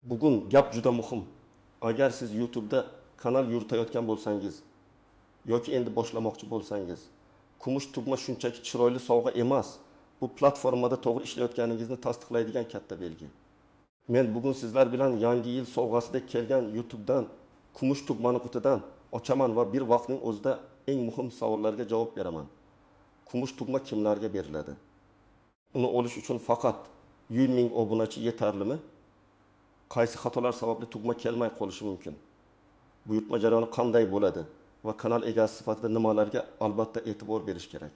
Bugun gap juda muhim. Agar siz YouTube'da kanal yuritayotgan bo'lsangiz yoki endi boshlamoqchi bo'lsangiz, kumush tugma shunchaki chiroyli sovg'a emas, bu platformada to'g'ri ishlayotganingizni tasdiqlaydigan katta belgi. Men bugun sizlar bilan yangi yil sovg'asidek kelgan YouTube'dan kumush tugmani qutidan ochaman va bir vaqtning o'zida eng muhim savollarga javob beraman. Kumush tugma kimlarga beriladi? Uni olish uchun faqat 100 ming obunachi yetarlimi? Qaysi xatolar sababli tugma kelmay qolishi mumkin? Buyurtma jarayoni qanday bo'ladi va kanal egasi sifatida nimalarga albatta e'tibor berish kerak?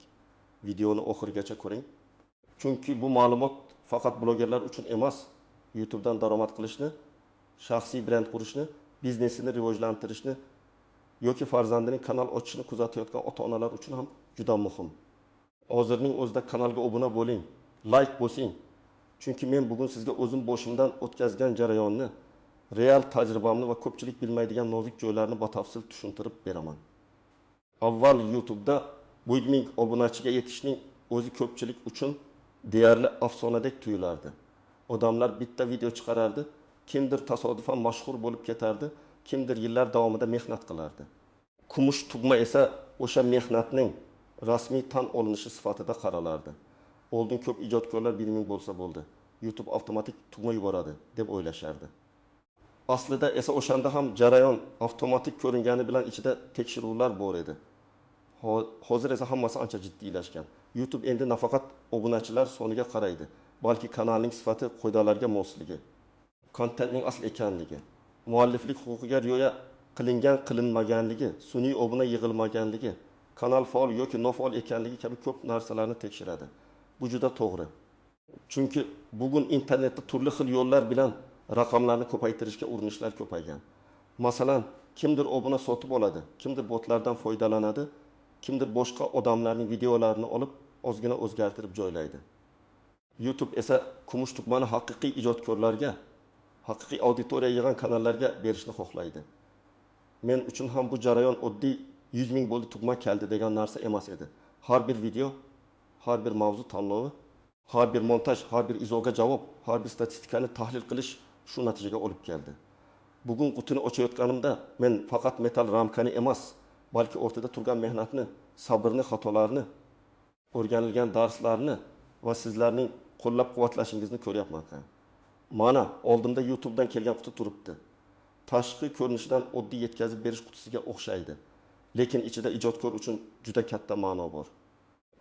Videoni oxirigacha ko'ring. Chunki bu ma'lumot faqat blogerlar uchun emas, YouTube'dan daromad qilishni, shaxsiy brend qurishni, biznesini rivojlantirishni yoki farzandining kanal ochishini kuzatayotgan ota-onalar uchun ham juda muhim. Hozirning o'zida kanalga obuna bo'ling, like bosing. Chunki men bugun sizga o'zim boshimdan o'tkazgan jarayonni, real tajribamni va ko'pchilik bilmaydigan nozik joylarni batafsil tushuntirib beraman. Avval YouTube'da 1 ming obunachiga yetishning o'zi ko'pchilik uchun deyarli afsonadek tuyulardi. Odamlar bitta video chiqarardi, kimdir tasodifan mashhur bo'lib ketardi, kimdir yillar davomida mehnat qilardi. Kumush tugma esa o'sha mehnatning rasmiy tan olinishi sifatida qaralardi. Oldin ko'p ijodkorlar 1 ming bo'lsa bo'ldi, YouTube avtomatik tugma yuboradi deb o'ylashardi. Aslida esa o'shanda ham jarayon avtomatik ko'ringani bilan ichida tekshiruvlar bor edi. Hozir esa hammasi ancha jiddiylashgan. YouTube endi nafaqat obunachilar soniga qaraydi, balki kanalning sifati, qoidalarga mosligi, kontentning asl ekanligi, mualliflik huquqiga rioya qilingan qilinmaganligi, sun'iy obuna yig'ilmaganligi, kanal faol yoki nofaol ekanligi kabi ko'p narsalarni tekshiradi. Bu juda to'g'ri. Chunki bugun internetda turli xil yo'llar bilan raqamlarni ko'paytirishga urinishlar ko'paygan. Masalan, kimdir obuna sotib oladi, kimdir botlardan foydalanadi, kimdir boshqa odamlarning videolarini olib ozgina o'zgartirib joylaydi. YouTube esa kumush tugmani haqiqiy ijodkorlarga, haqiqiy auditoriya yig'gan kanallarga berishni xohlaydi. Men uchun ham bu jarayon oddiy 100 ming bo'ldi tugma keldi degan narsa emas edi. Har bir video, har bir mavzu tanlovi, har bir montaj, har bir izohga javob, har bir statistikani tahlil qilish shu natijaga olib keldi. Bugun qutini ochayotganimda men faqat metal ramkani emas, balki o'rtada turgan mehnatni, sabrni, xatolarni, o'rganilgan darslarni va sizlarning qo'llab-quvvatlashingizni ko'ryapman. Mana oldimda YouTube'dan kelgan quti turibdi. Tashqi ko'rinishidan oddiy yetkazib berish qutisiga o'xshaydi, lekin ichida ijodkor uchun juda katta ma'no bor.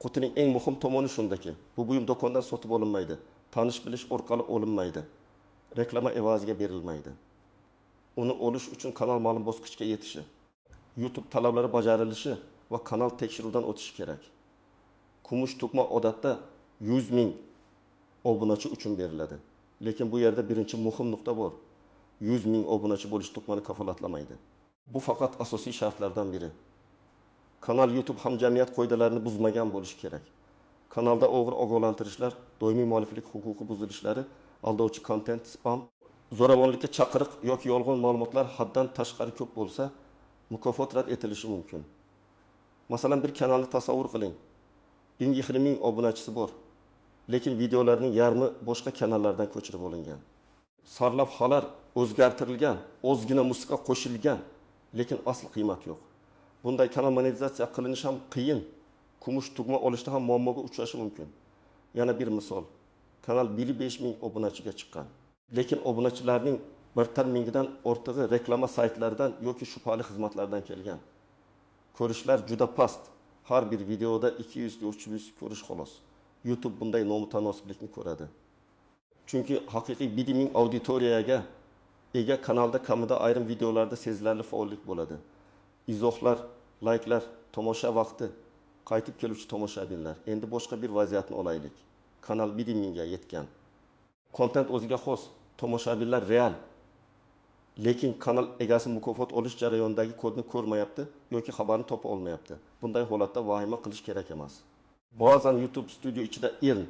Qutining eng muhim tomoni shundaki, bu buyum do'kondan sotib olinmaydi, tanish bilish orqali olinmaydi, reklama evaziga berilmaydi. Uni olish uchun kanal ma'lum bosqichga yetishi, YouTube talablari bajarilishi va kanal tekshiruvdan o'tishi kerak. Kumush tugma odatda 100 ming obunachi uchun beriladi. Lekin bu yerda birinchi muhim nuqta bor. 100 ming obunachi bo'lish tugmani kafolatlamaydi. Bu faqat asosiy shartlardan biri. Kanal YouTube hamjamiyat qoidalarini buzmagan bo'lishi kerak. Kanalda o'g'ri ogohlantirishlar, doimiy mualliflik huquqi buzilishlari, aldovchi kontent, spam, zo'ravonlikka chaqiriq yoki yolg'on ma'lumotlar haddan tashqari ko'p bo'lsa, mukofot rad etilishi mumkin. Masalan, bir kanalni tasavvur qiling. 20 ming obunachisi bor, lekin videolarning yarmi boshqa kanallardan ko'chirib olingan. Sarlavhalar o'zgartirilgan, ozgina musiqa qo'shilgan, lekin asl qiymat yo'q. Bunday kanal monetizatsiya qilinishi ham qiyin. Kumush tugma olishda ham muammoga uchrashi mumkin. Yana bir misol. Kanal 5 ming obunachiga chiqqan. Lekin obunachilarning 1,5 mingdan ortig'i reklama saytlaridan yoki shubhali xizmatlardan kelgan. Ko'rishlar juda past. Har bir videoda 200-300 ko'rish xolos. YouTube bunday nomutanosiblikni ko'radi. Chunki haqiqiy 1 ming auditoriyaga ega kanalda kamida ayrim videolarda sezilarli faollik bo'ladi. Izohlar, layklar, tomosha vaqti, qaytib keluvchi tomoshabinlar. Endi boshqa bir vaziyatni olaylik. Kanal 1 mingga yetgan. Kontent o'ziga xos, tomoshabinlar real. Lekin kanal egasi mukofot olish jarayonidagi kodni ko'rmayapti yoki xabarni topa olmayapti. Bunday holatda vahima qilish kerak emas. Ba'zan YouTube Studio ichida earn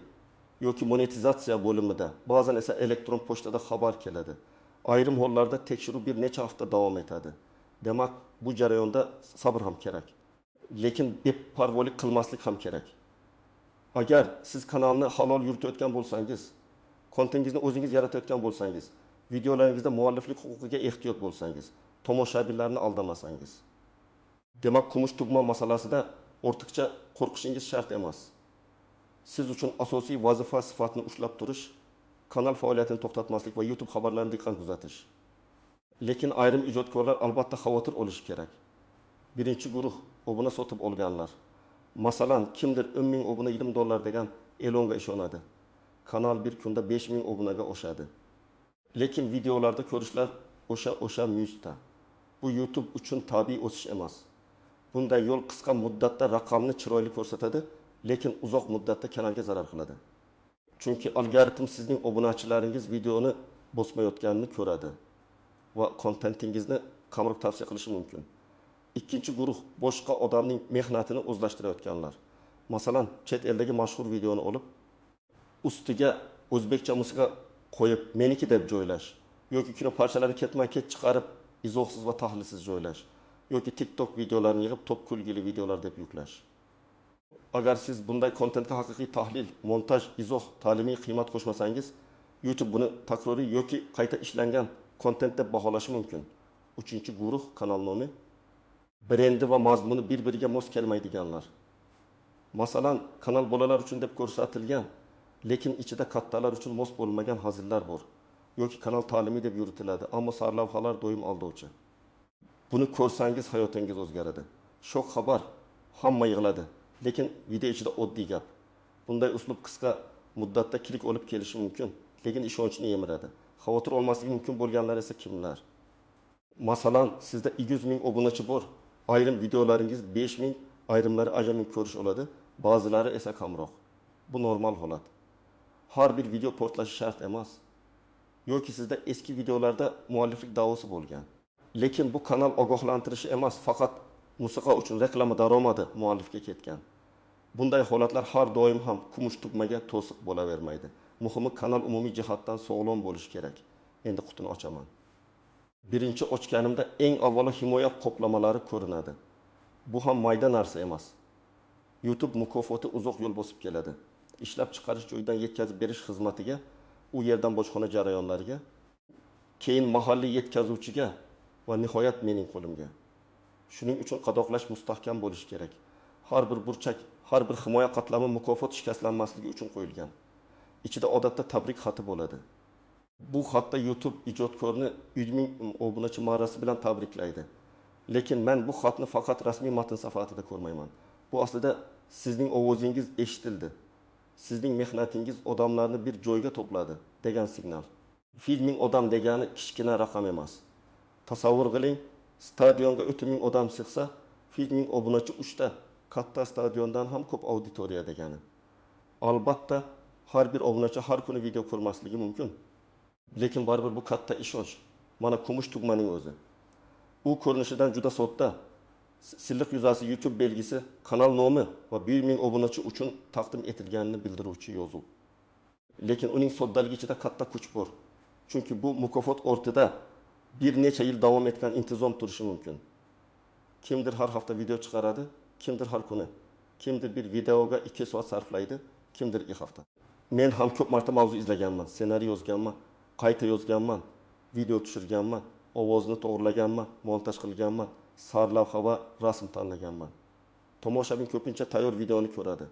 yoki monetizatsiya bo'limida, ba'zan esa elektron pochtada xabar keladi. Ayrim hollarda tekshiruv bir necha hafta davom etadi. Demak, bu jarayonda sabr ham kerak. Lekin beparvolik qilmaslik ham kerak. Agar siz kanalni halol yuritayotgan bo'lsangiz, kontentingizni o'zingiz yaratayotgan bo'lsangiz, Videolaringizda mualliflik huquqiga ehtiyot bo'lsangiz, tomoshabinlarni aldamasangiz. Demak, kumush tugma masalasida ortiqcha qo'rqishingiz shart emas. Siz uchun asosiy vazifa sifatni ushlab turish, kanal faoliyatini to'xtatmaslik va YouTube xabarlarini diqqat kuzatish. Lekin ayrim ijodkorlar albatta xavotir olishi kerak. Birinchi guruh obuna sotib olganlar. Masalan, kimdir 10 ming obuna $20 degan e'longa ishonadi. Kanal bir kunda 5 ming obunaga oshadi. Lekin videolarda ko'rishlar o'sha muzda. Bu YouTube uchun tabiiy o'sish emas. Bunday yo'l qisqa muddatda raqamni chiroyli ko'rsatadi, lekin uzoq muddatda kanalga zarar qiladi. Chunki algoritm sizning obunachilaringiz videoni bosmayotganini ko'radi va kontentingizni kamroq tavsiya qilishi mumkin. Ikkinchi guruh boshqa odamning mehnatini o'zlashtirayotganlar. Masalan, chet eldagi mashhur videoni olib, ustiga o'zbekcha musiqa qo'yib, meniki deb joylash yoki kino parchalari ketma-ket chiqarib, izohsiz va tahlilsiz joylash yoki TikTok videolarini yig'ib top kulgili videolar deb yuklash. Agar siz bunday kontentga haqiqiy tahlil, montaj, izoh, ta'limiy qiymat qo'shmasangiz, YouTube buni takroriy yoki qayta ishlangan kontent deb baholashi mumkin. Uchinchi guruh kanal nomi, brendi va mazmuni bir-biriga mos kelmaydiganlar. Masalan, kanal bolalar uchun deb ko'rsatilgan, lekin ichida kattalar uchun mos bo'lmagan hazillar bor. Yoki kanal ta'limiy deb yuritiladi, ammo sarlavhalar doim aldovchi. Buni ko'rsangiz hayotingiz o'zgaradi. Shok xabar, hamma yig'ladi, lekin video ichida oddiy gap. Bunday uslub qisqa muddatda klik olib kelishi mumkin, lekin ishonchni yemiradi. Xavotir olmasligi mumkin bo'lganlar esa kimlar? Masalan, sizda 200 ming obunachi bor. Ayrim videolaringiz 5 ming, ayrimlari ancha ming ko'rish oladi, ba'zilari esa kamroq. Bu normal holat. Har bir video portlashi shart emas. Yoki sizda eski videolarda mualliflik da'vosi bo'lgan. Lekin bu kanal ogohlantirishi emas, faqat musiqa uchun reklama daromadi muallifga ketgan. Bunday holatlar har doim ham kumush tugmaga to'siq bo'lavermaydi. Muhimi kanal umumiy jihatdan sog'lom bo'lishi kerak. Endi qutini ochaman. Birinchi ochganimda eng avvalo himoya qoplamalari ko'rinadi. Bu ham mayda narsa emas. YouTube mukofoti uzoq yo'l bosib keladi. Ishlab chiqarish joyidan yetkazib berish xizmatiga, u yerdan bojxona jarayonlariga, keyin mahalliy yetkazuvchiga va nihoyat mening qo'limga. Shuning uchun qadoqlash mustahkam bo'lishi kerak. Har bir burchak, har bir himoya qatlami mukofot shikastlanmasligi uchun qo'yilgan. Ichida odatda tabrik xati bo'ladi. Bu xatda YouTube ijodkorni 100 ming obunachi marrasi bilan tabriklaydi. Lekin men bu xatni faqat rasmiy matn sifatida ko'rmayman. Bu aslida sizning ovozingiz eshitildi. Sizning mehnatingiz odamlarni bir joyga to'pladi degan signal. 100 ming odam degani kichkina raqam emas. Tasavvur qiling, stadionga 30 ming odam sig'sa, 100 ming obunachi 3 ta katta stadiondan ham ko'p auditoriya degani. Albatta, har bir obunachi har kuni video ko'rmasligi mumkin. Lekin baribir bu katta ishonch. Mana kumush tugmaning o'zi. U ko'rinishidan juda sodda. Silliq yuzasi YouTube belgisi, kanal nomi va 1 ming obunachi uchun taqdim etilganini bildiruvchi yozuv. Lekin uning soddaligi ichida katta kuch bor. Chunki bu mukofot ortida bir necha yil davom etgan intizom turishi mumkin. Kimdir har hafta video chiqaradi, kimdir har kuni. Kimdir bir videoga 2 soat sarflaydi, kimdir 2 hafta. Men ham ko'p marta mavzu izlaganman, ssenariy yozganman, qayta yozganman, video tushirganman, ovozni to'g'rilaganman, montaj qilganman, sarlavha va rasm tanlaganman. Tomoshabin ko'pincha tayyor videoni ko'radi,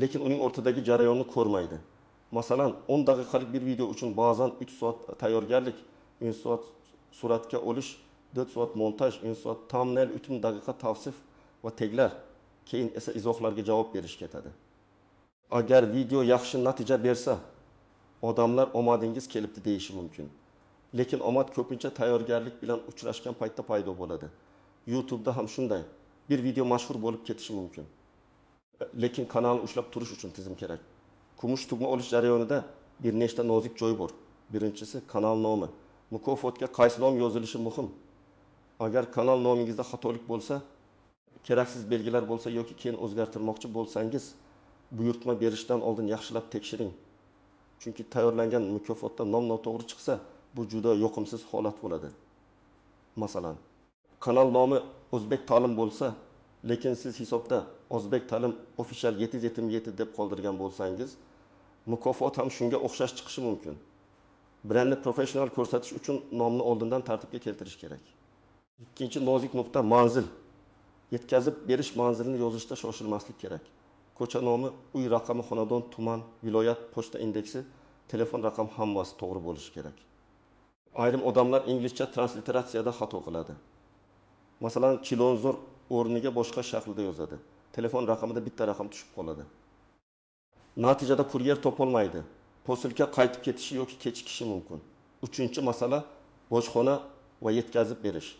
lekin uning o'rtadagi jarayonni ko'rmaydi. Masalan, 10 daqiqalik bir video uchun ba'zan 3 soat tayyorgarlik, 1 soat suratga olish, 4 soat montaj, 1 soat thumbnail, 3 daqiqa tavsif va teglar, keyin esa izohlarga javob berish ketadi. Agar video yaxshi natija bersa, odamlar omadingiz kelibdi deyishi mumkin. Lekin omad ko'pincha tayyorgarlik bilan uchrashgan paytda paydo bo'ladi. YouTube'da ham shunday. Bir video mashhur bo'lib ketishi mumkin. Lekin kanalni ushlab turish uchun tizim kerak. Kumush tugma olish jarayonida bir nechta nozik joy bor. Birinchisi kanal nomi. Mukofotga qaysi nom yozilishi muhim. Agar kanal nomingizda xatolik bo'lsa, keraksiz belgilar bo'lsa yoki keyin o'zgartirmoqchi bo'lsangiz, buyurtma berishdan oldin yaxshilab tekshiring. Chunki tayyorlangan mukofotda nom noto'g'ri chiqsa, bu juda yoqimsiz holat bo'ladi. Masalan, kanal nomi O'zbek ta'lim bo'lsa, lekin siz hisobda O'zbek ta'lim official 777 deb qoldirgan bo'lsangiz, mukofot ham shunga o'xshash chiqishi mumkin. Brendni professional ko'rsatish uchun nomni oldindan tartibga keltirish kerak. Ikkinchi nozik nuqta: manzil. Yetkazib berish manzilini yozishda shoshilmaslik kerak. Ko'cha nomi, uy raqami, xonadon, tuman, viloyat, pochta indeksi, telefon raqami hammasi to'g'ri bo'lishi kerak. Ayrim odamlar inglizcha transliteratsiyada xato qiladi. Masalan, Chilonzor o'rniga boshqa shaklda yozadi. Telefon raqamida bitta raqam tushib qoladi. Natijada kuryer topolmaydi. Posilka qaytib ketishi yoki kechikishi mumkin. Uchinchi masala: bojxona va yetkazib berish.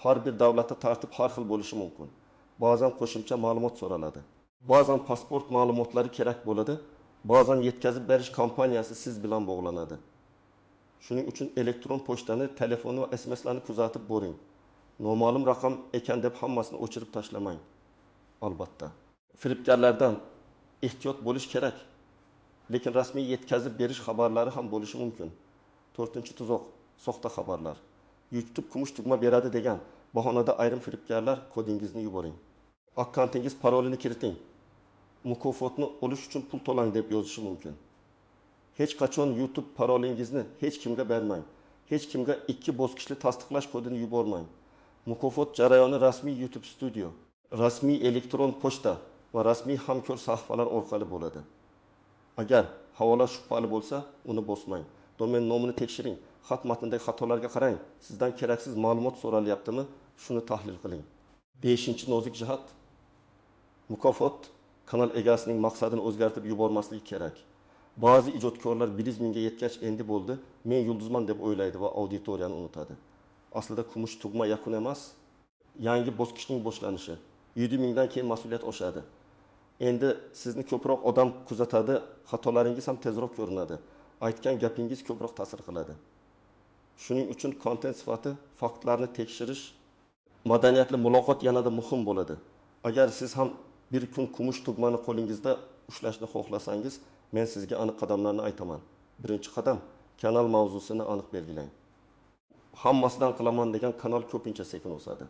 Har bir davlatda tartib har xil bo'lishi mumkin. Ba'zan qo'shimcha ma'lumot so'raladi. Ba'zan pasport ma'lumotlari kerak bo'ladi, ba'zan yetkazib berish kompaniyasi siz bilan bog'lanadi. Shuning uchun elektron pochtani, telefonni va SMSlarni kuzatib boring. Noma'lum raqam ekan deb hammasini o'chirib tashlamang. Albatta. Firibgarlardan ehtiyot bo'lish kerak. Lekin rasmiy yetkazib berish xabarlari ham bo'lishi mumkin. To'rtinchi tuzoq: soxta xabarlar. YouTube kumush tugma beradi degan bahonada ayrim firibgarlar kodingizni yuboring, akkauntingiz parolini kiriting, mukofotni olish uchun pul to'lang deb yozishi mumkin. Hech qachon YouTube parolingizni hech kimga bermang. Hech kimga ikki bosqichli tasdiqlash kodini yubormang. Mukofot jarayoni rasmiy YouTube Studio, rasmiy elektron pochta va rasmiy hamkor sahifalar orqali bo'ladi. Agar havola shubhali bo'lsa, uni bosmang. Domen nomini tekshiring. Xat matnidagi xatolarga qarang. Sizdan keraksiz ma'lumot so'ralyaptimi? Shuni tahlil qiling. Beshinchi nozik jihat: mukofot kanal egasining maqsadini o'zgartirib yubormasligi kerak. Ba'zi ijodkorlar 100 mingga yetgach endi bo'ldi, men yulduzman deb o'ylaydi va auditoriyani unutadi. Aslida kumush tugma yakun emas, yangi bosqichning boshlanishi. 7 mingdan keyin mas'uliyat oshadi. Endi sizni ko'proq odam kuzatadi, xatolaringiz ham tezroq ko'rinadi. Aytgan gapingiz ko'proq ta'sir qiladi. Shuning uchun kontent sifati, faktlarni tekshirish, madaniyatli muloqot yanada muhim bo'ladi. Agar siz ham bir kun kumush tugmani qo'lingizda ushlashni xohlasangiz, men sizga aniq qadamlarni aytaman. Birinchi qadam: kanal mavzusini aniq belgilang. Hammasidan qilaman degan kanal ko'pincha sekin o'sadi.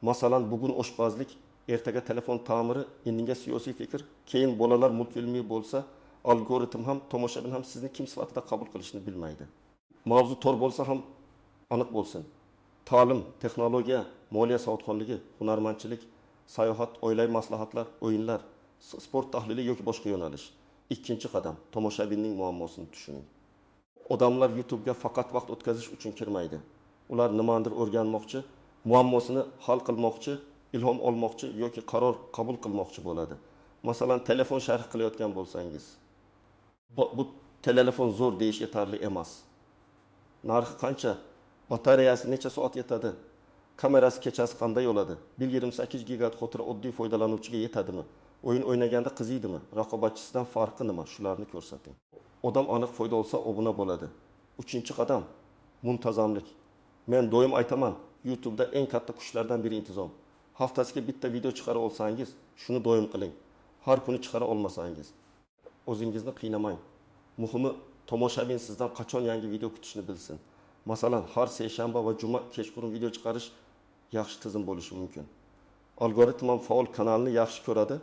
Masalan, bugun oshpazlik, ertaga telefon ta'miri, indinga siyosiy fikr, keyin bolalar multfilmi bo'lsa, algoritm ham, tomoshabin ham sizni kim sifatida qabul qilishini bilmaydi. Mavzu tor bo'lsa ham aniq bo'lsin. Ta'lim, texnologiya, moliya savodxonligi, hunarmandchilik, sayohat, oilaviy maslahatlar, o'yinlar, sport tahlili yoki boshqa yo'nalish. Ikkinchi qadam: tomoshabinning muammosini tushuning. Odamlar YouTube'ga faqat vaqt o'tkazish uchun kirmaydi. Ular nimanidir o'rganmoqchi, muammosini hal qilmoqchi, ilhom olmoqchi yoki qaror qabul qilmoqchi bo'ladi. Masalan, telefon sharh qilayotgan bo'lsangiz, bu telefon zo'r deyish yetarli emas. Narxi qancha? Batareyasi necha soat yetadi? Kamerasi kechasi qanday bo'ladi? 128 gigabayt xotira oddiy foydalanuvchiga yetadimi? O'yin o'ynaganda qiziydimi? Raqobatchisidan farqi nima? Shularni ko'rsating. Odam aniq foyda olsa obuna bo'ladi. Uchinchi qadam: muntazamlik. Men doim aytaman, YouTube'da eng katta kuchlardan biri intizom. Haftasiga bitta video chiqara olsangiz, shuni doim qiling. Har kuni chiqara olmasangiz, o'zingizni qiynamang. Muhimi, tomoshabin sizdan qachon yangi video kutishni bilsin. Masalan, har seshanba va juma kechqurun video chiqarish yaxshi tizim bo'lishi mumkin. Algoritm ham faol kanalni yaxshi ko'radi,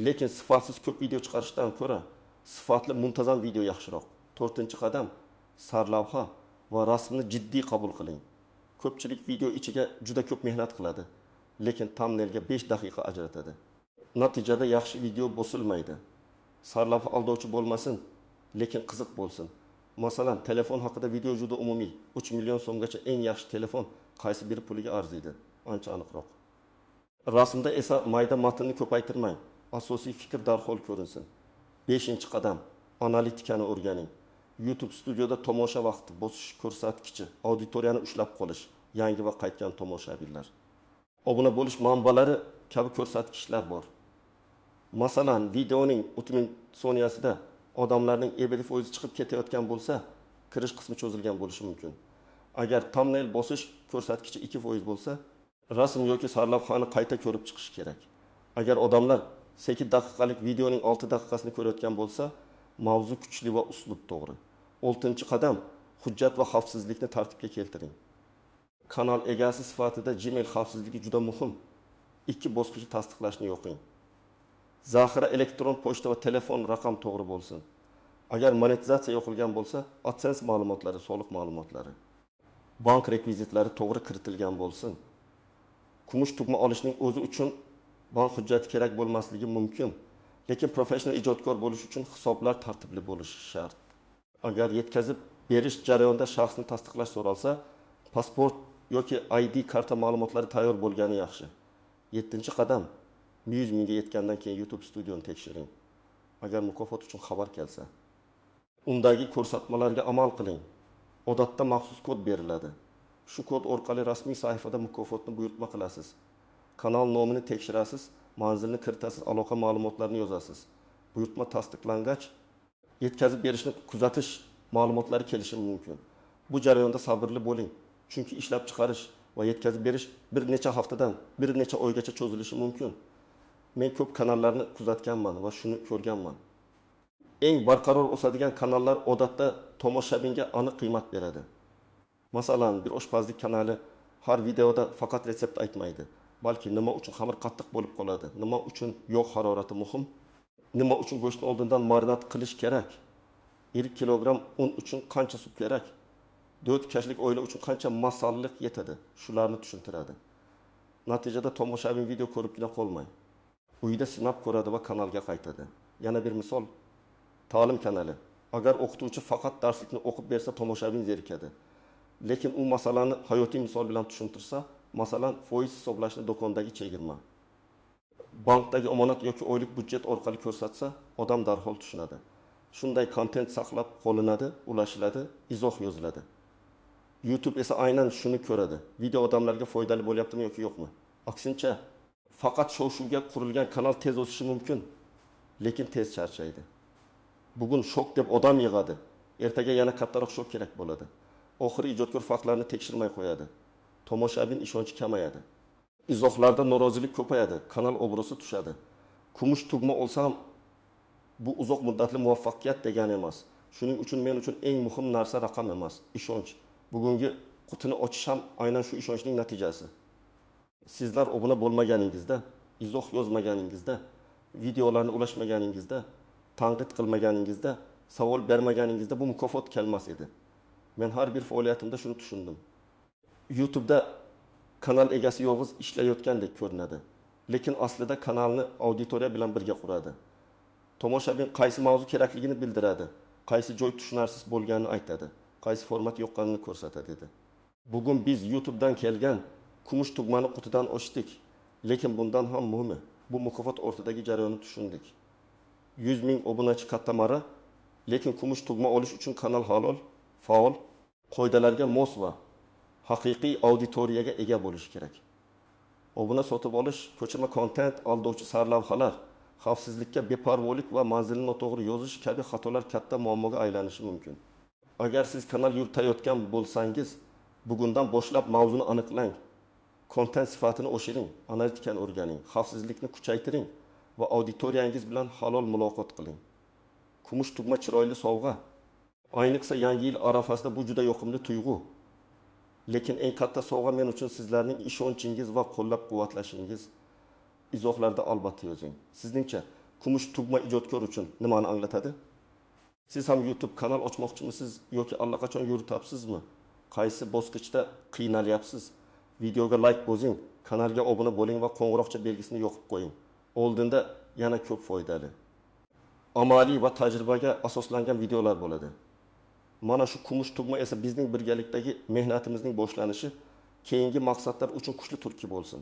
lekin sifatsiz ko'p video chiqarishdan ko'ra sifatli muntazam video yaxshiroq. To'rtinchi qadam: sarlavha va rasmni jiddiy qabul qiling. Ko'pchilik video ichiga juda ko'p mehnat qiladi, lekin thumbnailga 5 daqiqa ajratadi. Natijada yaxshi video bosilmaydi. Sarlavha aldovchi bo'lmasin, lekin qiziq bo'lsin. Masalan, telefon haqida video juda umumiy. 3 million so'mgacha eng yaxshi telefon qaysi biri puliga arziydi? Ancha aniqroq. Rasmda esa mayda matnni ko'paytirmang. Asosiy fikr darhol ko'rinsin. Beshinchi qadam: analitikani o'rganing. YouTube Studioda tomosha vaqti, bosish ko'rsatkichi, auditoriyani ushlab qolish, yangi va qaytgan tomoshabinlar, obuna bo'lish manbalari kabi ko'rsatkichlar bor. Masalan, videoning 30 soniyasida odamlarning 50% chiqib ketayotgan bo'lsa, kirish qismi cho'zilgan bo'lishi mumkin. Agar thumbnail bosish ko'rsatkichi 2% bo'lsa, rasm yoki sarlavhani qayta ko'rib chiqish kerak. Agar odamlar 8 daqiqalik videoning 6 daqiqasini ko'rayotgan bo'lsa, mavzu kuchli va uslub to'g'ri. 6-qadam: hujjat va xavfsizlikni tartibga keltiring. Kanal egasi sifatida Gmail xavfsizligi juda muhim. 2 bosqichli tasdiqlashni yoqing. Zaxira elektron pochta va telefon raqam to'g'ri bo'lsin. Agar monetizatsiya yoqilgan bo'lsa, AdSense ma'lumotlari, soliq ma'lumotlari, bank rekvizitlari to'g'ri kiritilgan bo'lsin. Kumush tugma olishning o'zi uchun bank hujjati kerak bo'lmasligi mumkin, lekin professional ijodkor bo'lish uchun hisoblar tartibli bo'lishi shart. Agar yetkazib berish jarayonida shaxsni tasdiqlash so'ralsa, pasport yoki ID karta ma'lumotlari tayyor bo'lgani yaxshi. 7-qadam. 100 mingga yetgandan keyin YouTube Studioni tekshiring. Agar mukofot uchun xabar kelsa, undagi ko'rsatmalarga amal qiling. Odatda maxsus kod beriladi. Shu kod orqali rasmiy sahifada mukofotni buyurtma qilasiz. Kanal nomini tekshirasiz, manzilni kiritasiz, aloqa ma'lumotlarini yozasiz. Buyurtma tasdiqlangach, yetkazib berishni kuzatish ma'lumotlari kelishi mumkin. Bu jarayonda sabrli bo'ling, chunki ishlab chiqarish va yetkazib berish bir necha haftadan bir necha oygacha cho'zilishi mumkin. Men ko'p kanallarni kuzatganman va shuni ko'rganman. Eng barqaror o'sadigan kanallar odatda tomoshabinga aniq qiymat beradi. Masalan, bir oshpazlik kanali har videoda faqat retsept aytmaydi, balki nima uchun xamir qattiq bo'lib qoladi, nima uchun yog' harorati muhim, nima uchun go'shtni oldindan marinad qilish kerak, 1 kilogramm un uchun qancha suv kerak, 4 kishilik oila uchun qancha masalliq yetadi, shularni tushuntiradi. Natijada tomoshabin video ko'ribgina qolmay, uyda sinab ko'radi va kanalga qaytadi. Yana bir misol, ta'lim kanali. Agar o'qituvchi faqat darslikni o'qib bersa, tomoshabin zerikadi. Lekin u masalani hayotiy misol bilan tushuntirsa, masalan, foiz hisoblashni do'kondagi chegirma, bankdagi omonat yoki oylik byudjet orqali ko'rsatsa, odam darhol tushunadi. Shunday kontent saqlab qolinadi, ulashiladi, izoh yoziladi. YouTube esa aynan shuni ko'radi. Video odamlarga foydali bo'lyaptimi yoki yo'qmi? Aksincha, faqat shov-shuvga qurilgan kanal tez o'sishi mumkin, lekin tez charchaydi. Bugun shok deb odam yig'adi, ertaga yana kattaroq shok kerak bo'ladi. Oxiri ijodkor faktlarni tekshirmay qo'yadi. Tomoshabin ishonchi kamayadi. Izohlarda norozilik ko'payadi, kanal obro'si tushadi. Kumush tugma olsa ham bu uzoq muddatli muvaffaqiyat degani emas. Shuning uchun men uchun eng muhim narsa raqam emas, ishonch. Bugungi qutini ochish ham aynan shu ishonchning natijasi. Sizlar obuna bo'lmaganingizda, izoh yozmaganingizda, videolarni ulashmaganingizda, tanqid qilmaganingizda, savol bermaganingizda bu mukofot kelmas edi. Men har bir faoliyatimda shuni tushundim. YouTube'da kanal egasi yolg'iz ishlayotgandek ko'rinadi. Lekin aslida kanalni auditoriya bilan birga quradi. Tomoshabin qaysi mavzu kerakligini bildiradi, qaysi joy tushunarsiz bo'lganini aytadi, qaysi format yoqqanini ko'rsatadi dedi. Bugun biz YouTube'dan kelgan kumush tugmani qutidan ochdik, lekin bundan ham muhimi, bu mukofot o'rtadagi jarayonni tushundik. 100 ming obunachi katta marra, lekin kumush tugma olish uchun kanal halol, faol, qoidalarga mos va haqiqiy auditoriyaga ega bo'lishi kerak. Obuna sotib olish, ko'chirma kontent, aldovchi sarlavhalar, xavfsizlikka beparvolik va manzilni noto'g'ri yozish kabi xatolar katta muammoga aylanishi mumkin. Agar siz kanal yuritayotgan bo'lsangiz, bugundan boshlab mavzuni aniqlang, kontent sifatini oshiring, analitikani o'rganing, xavfsizlikni kuchaytiring va auditoriyangiz bilan halol muloqot qiling. Kumush tugma chiroyli sovg'a. Ayniqsa yangi yil arafasida bu juda yoqimli tuyg'u. Lekin eng katta sovg'a men uchun sizlarning ishonchingiz va qo'llab-quvvatlashingiz. Izohlarda albatta yozing. Sizningcha kumush tugma ijodkor uchun nimani anglatadi? Siz ham YouTube kanal ochmoqchimisiz yoki allaqachon yurityapsizmi? Qaysi bosqichda qiynalyapsiz? Videoga like bosing, kanalga obuna bo'ling va qo'ng'iroqcha belgisini yoqib qo'ying. Oldinda yana ko'p foydali, amaliy va tajribaga asoslangan videolar bo'ladi. Mana shu kumush tugma esa bizning birgalikdagi mehnatimizning boshlanishi, keyingi maqsadlar uchun kuchli turtki bo'lsin.